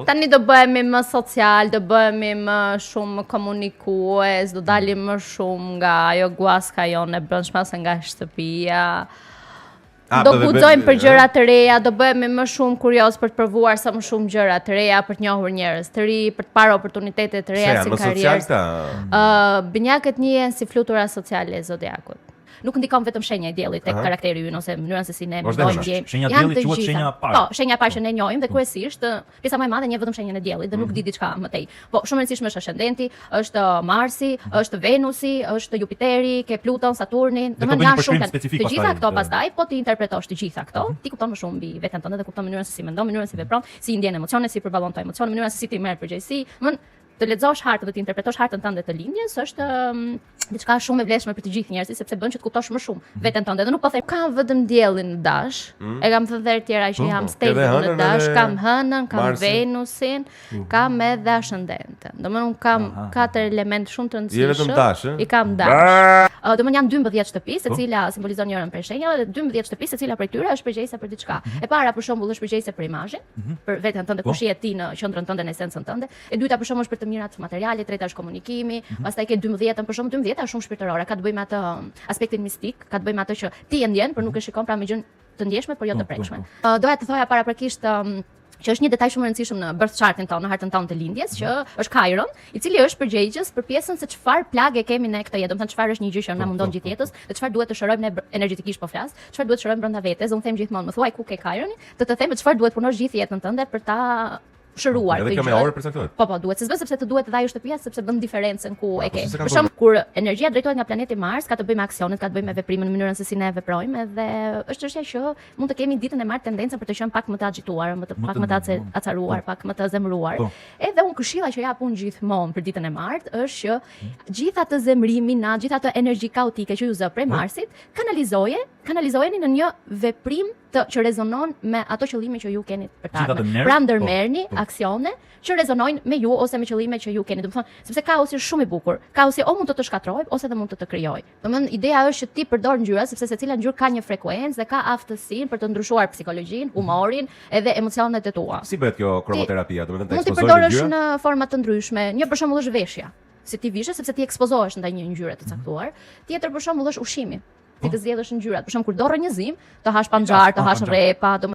Tani do bëhemi më social, do bëhemi më shumë komunikues, do dalim më shumë nga ajo guaska jonë e brendshme ose nga shtëpia. A, do do dhe guxojmë bëjmë- për gjëra të reja, do bëhemi më shumë kurioz për të provuar sa më shumë gjëra të reja, për të njohur njerëz të ri, për të parë oportunitete të Se reja janë si më në social karrierë. këta. Ë, binjakët njihen si flutura sociale e zodiakut. Nuk ndikon vetëm shenja e diellit tek Aha. karakteri ynë ose mënyra se si ne Është dhe mendojmë hëna. ndjejmë. Shenja Janë diellit të quhet gjitha. shenja e parë. Po, shenja e parë që ne njohim dhe kryesisht ë, pjesa më e madhe njeh vetëm shenjën e diellit dhe nuk di diçka më tej. Po, shumë e rëndësishme është ascendenti, është Marsi, është Venusi, është Jupiteri, ke Pluton, Saturnin, Dhe domethënë këto bëjnë janë një shumë përshkrim plan- specifik Të gjitha pastaj, këto të- pastaj, po ti interpretosh të gjitha këto, ti kupton më shumë mbi veten tënde dhe kupton mënyrën se si mendon, mënyrën se si vepron, si i ndjen emocionet, si përballon këto emocione, mënyrën se si ti merr përgjegjësi. Domethënë të lexosh hartën dhe të interpretosh hartën tënde të lindjes është um, diçka shumë e vlefshme për të gjithë njerëzit sepse bën që të kuptosh më shumë veten tënde. Dhe nuk po them kam vetëm diellin në dash. E kam thënë dhe herë tjera që Po, jam po. Ke stelën dhe në hënën dash, edhe kam hënën, kam Marsin. Venusin, kam edhe ascendentën. Domethënë unë kam katër element shumë të rëndësishëm. Je vetëm dash, ë? I kam dash. Ë, Domethënë janë 12 shtëpi, Po. secila simbolizon njërin prej shenjave dhe 12 shtëpi secila prej tyre është përgjegjëse për diçka. E para për shembull është përgjegjëse për imazhin, për veten tënde, Po. kush je ti në qendrën tënde, në esencën tënde. E dyta për shembull është për të mirat materiale, e treta është komunikimi, pastaj ke 12-ën, për shembull 12-a është shumë shpirtërore, ka të bëjë me atë um, aspektin mistik, ka të bëjë me atë që ti e ndjen, por nuk e shikon pra me gjën të ndjeshme, por jo Po, të po, prekshme. Ë, doja të thoja paraprakisht um, që është një detaj shumë i rëndësishëm në birth chartin tonë, në hartën tonë të lindjes, që është Chiron, i cili është përgjegjës për pjesën se çfarë plage kemi ne këtë jetë, domethënë çfarë është një gjë që na Po, mundon po, gjithë po, jetës dhe çfarë duhet të shërojmë ne br- energjetikisht po flas, çfarë duhet të shërojmë brenda vetes, dhe unë them gjithmonë, më thuaj ku ke Chironin, të të them çfarë duhet punosh gjithë jetën tënde për ta shëruar Edhe këtë kjo me gjë. orë përcaktohet. Po po, duhet, se s'bën sepse të duhet edhe ajo shtëpia sepse bën diferencën ku A, e po, ke. si se kanë Për shembull, kur energjia drejtohet nga planeti Mars, ka të bëjë me aksionet, ka të bëjë me veprimin, në mënyrën se si ne veprojmë, edhe është çështja që mund të kemi ditën e martë tendencën për të qenë pak më të agjituar, më të Më pak të- më të ace- acaruar, po. pak më të zemëruar. Po. Edhe unë këshilla që jap unë gjithmonë për ditën e martë është që gjithë atë zemërimin, na, gjithë atë energji kaotike që ju zë Po. prej Marsit, kanalizoje, kanalizojeni në një veprim të që rezonon me ato qëllime që ju keni për të Gjithë atë ardhmen. nerv, Pra po, ndërmerrni po. aksione që rezonojnë me ju ose me qëllime që ju keni. Domethënë, sepse kaosi është shumë i bukur. Kaosi o mund të të shkatërrojë ose edhe mund të të krijojë. Domethënë, ideja është që ti përdor ngjyra sepse secila ngjyrë ka një frekuencë dhe ka aftësinë për të ndryshuar psikologjinë, humorin edhe emocionet e tua. Si bëhet kjo kromoterapia? Domethënë ta Mund t'i ekspozojmë përdorësh ngjyra? në forma të ndryshme. Një për shembull është veshja. Si ti vishesh sepse ti ekspozohesh ndaj një ngjyre të caktuar. Tjetër për shembull është ushqimi. Ti të zgjedhësh ngjyrat. Për shembull kur do rrënjëzim, të hash panxhar, të Po, hash panxhar. rrepa, do.